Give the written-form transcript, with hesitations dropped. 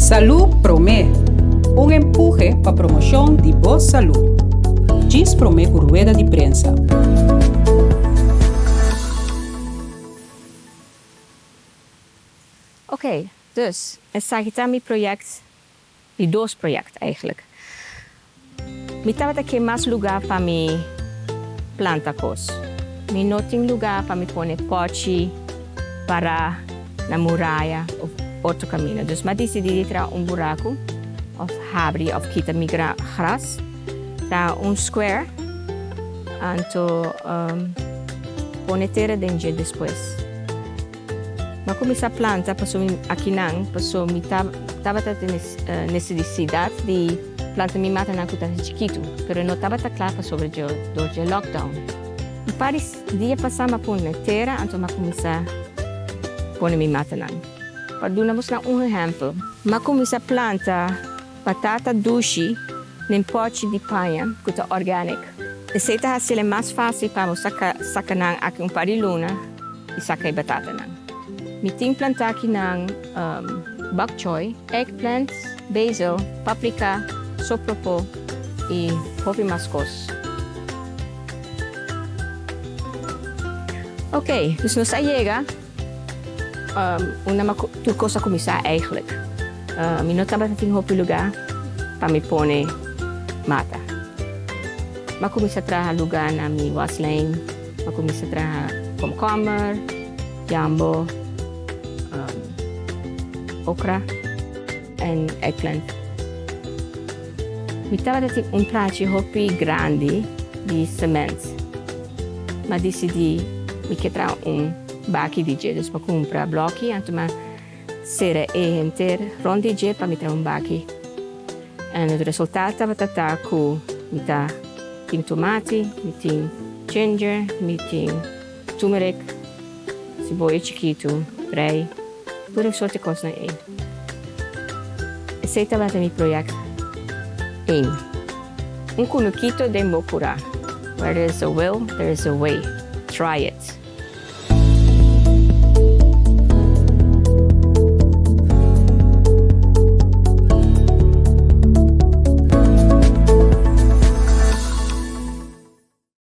Salú Promé, un empuhe pa promoshon di bo salú. Djis promé ku rueda di prensa. Oké, dus esaki ta mi project, mi dos project eigenlijk. Mi tabata ke mas lugá pa mi planta kos. Mi no tin lugá pa mi pone pòchi pará na muraya òf otro kaminda. Dus mi a disidí di traha un buraku òf habri òf kita mi gras, traha un square anto pone tera den dje despues. Mi a kuminsá planta pasobra mi akinan pasobra mi tabata tin nesesidat di planta mi matanan ku ta chikitu, pero no tabata kla pasobra dje dor dje lockdown. Un par di dia pasá mi a pone tera anto mi a kuminsá pone mi matanan. Pa duna bosnan un ehèmpel, mi a kuminsá planta Patata dushi den pòchi di paña ku ta organic. Esei ta hasiel e mas fásil pa bo saka saka nan aki un par di luna i saka e batatanan. Mi tin plantá akinan bok choy, eggplant, basil, paprika, sopropo i hopi mas kos. Oké, dus nos a yega. Unda mi tur kos a kuminsá eigentlik. Mi no tabata tin hopi lugá pa mi pone mata. Mi a kuminsá traha lugá na mi waslijn, mi a kuminsá traha komkommer, jambo, okra en eggplant. Mi tabata tin un plachi hopi grandi di sement. Mi a disidí mi ke traha un baki di dje. Dus mi a kumpra blòki anto mi a sera e henter rònt di dje pa mi traha un baki. En e resultado tabata ta ku mi ta tin tomati, mi tin ginger, mi tin turmeric, siboyo chikitu, prei, tur e sorti kosnan ei. Esei tabata mi project ein. Un kunukito den bo kurá. Where there is a will, there is a way. Try it.